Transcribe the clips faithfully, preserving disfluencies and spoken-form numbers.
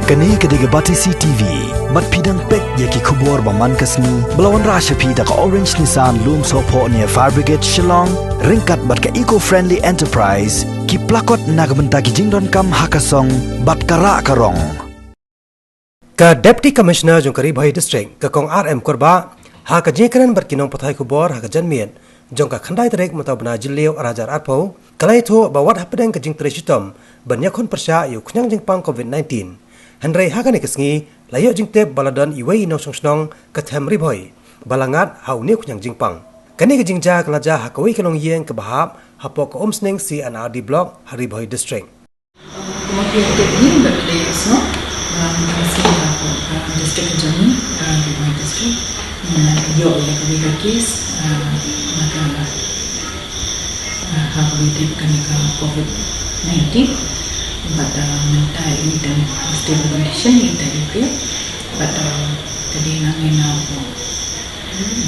Kane ka dei ka Batesi T V. Bad phi dang peit ïa ki khubor ba man ka sngi ba la wanrah sha phi da ka Orange Nissan Lumsohphoh near Fire Brigade Shillong, ryngkat bad ka Eco Friendly Enterprise, ki plakot na ka bynta ki jingdonkam ha ka song bad ka rah ka rong. Ka Deputy Commissioner jong ka Ri Bhoi District, ka Kong R M Kurbah, ha ka jingkren bad ki nongpathai khubor ha ka janmiet jong ka khyndai tarik mynta u bnai Jylliew ar hajar arphew, ka la ïathuh ba wat hapdeng ka jingtrei shitom ban ïakhun pyrshah ïa u khñiang jingpang covid nineteen, hynrei ha kane ka sngi la ïoh jingtip ba la don iwei i nongshong shnong ka Them Ri Bhoi ba la ngat ha une u khñiang jingpang. Kane ka jingjia ka la jia ha kawei ka longïing kaba hap hapoh ka Umsning C and R D Block ha Ri Bhoi District. Kumba phi tip hi, ba phi dei snoh, ba mynta ka sngi ka, ka district ka jong ngi, ka Ri Bhoi District, ngi la ïoh ïa kawei ka case, ah, na ka, ah, ha kaba ïadei bad kane ka covid nineteen. Bad, ah, mynta i dang stable condition, i dang i pia. Bad, ah, ka dei nangne na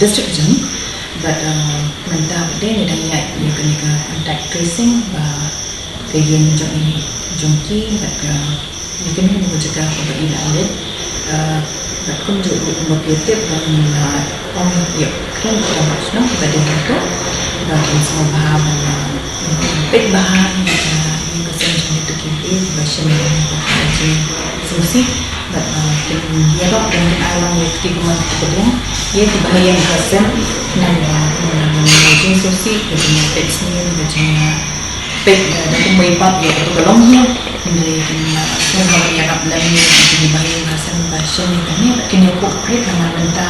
district jong ngi. Bad, uh, mynta pat de ngi dang ïaid ïa kane ka contact tracing ba ka ïing jong i, jong ki, bad ka, ïa kane ka jaka kaba i la leit. Uh, bad kumjuh ruh kumba phi tip ba ngi la ong ïa ka kren ka ba shnong ba dei hangto ba kin sngewbha ban, uh, peit bha ïa ka, ïa ka sem jong kito ki briew ba shim ïa ka jingsngewsih. Bad, uh, kin ïarap ban kin ai lang ïa kito ki mon kito ki briew, ïa kiba ha ïing ha sem, namar ba kumba ngi ong, jingsngewsih ka jingïapeit sniew, ka jingïapeit da, da kumba i pap ïa kato ka longïing. Hynrei kin, uh, sngewbha ban ïarap lem ïa kito kiba ha ïing ha sem ba shim ïa kane, bad kin ïakob khreh namar mynta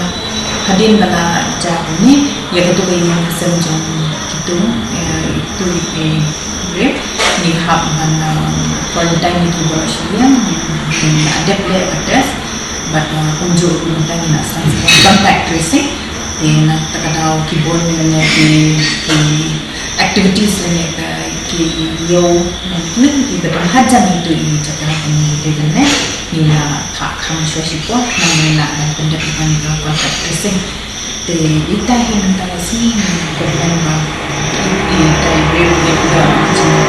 hadien ba la jia kane ïa kato ka ïing ha sem jong kito, eh, ito i briew, ngi hap ban, uh, quarantine ïa ki baroh shiliang, ngi la dep leh ka test, bad, uh, kumjuh ruh mynta ngi la sdang sa contact tracing. Te na kata ka daw ki bun lane ki, ki activities lane ka, ki ïew lane ki ba don hajan ito i jaka kane, te kane ngi la phah khang shuwa shipor namar ngi la dang pyndep ïa kane ka contact tracing. Te ita hi mynta ka sngi ngi kyrmen ba ita i briew ïa ka jing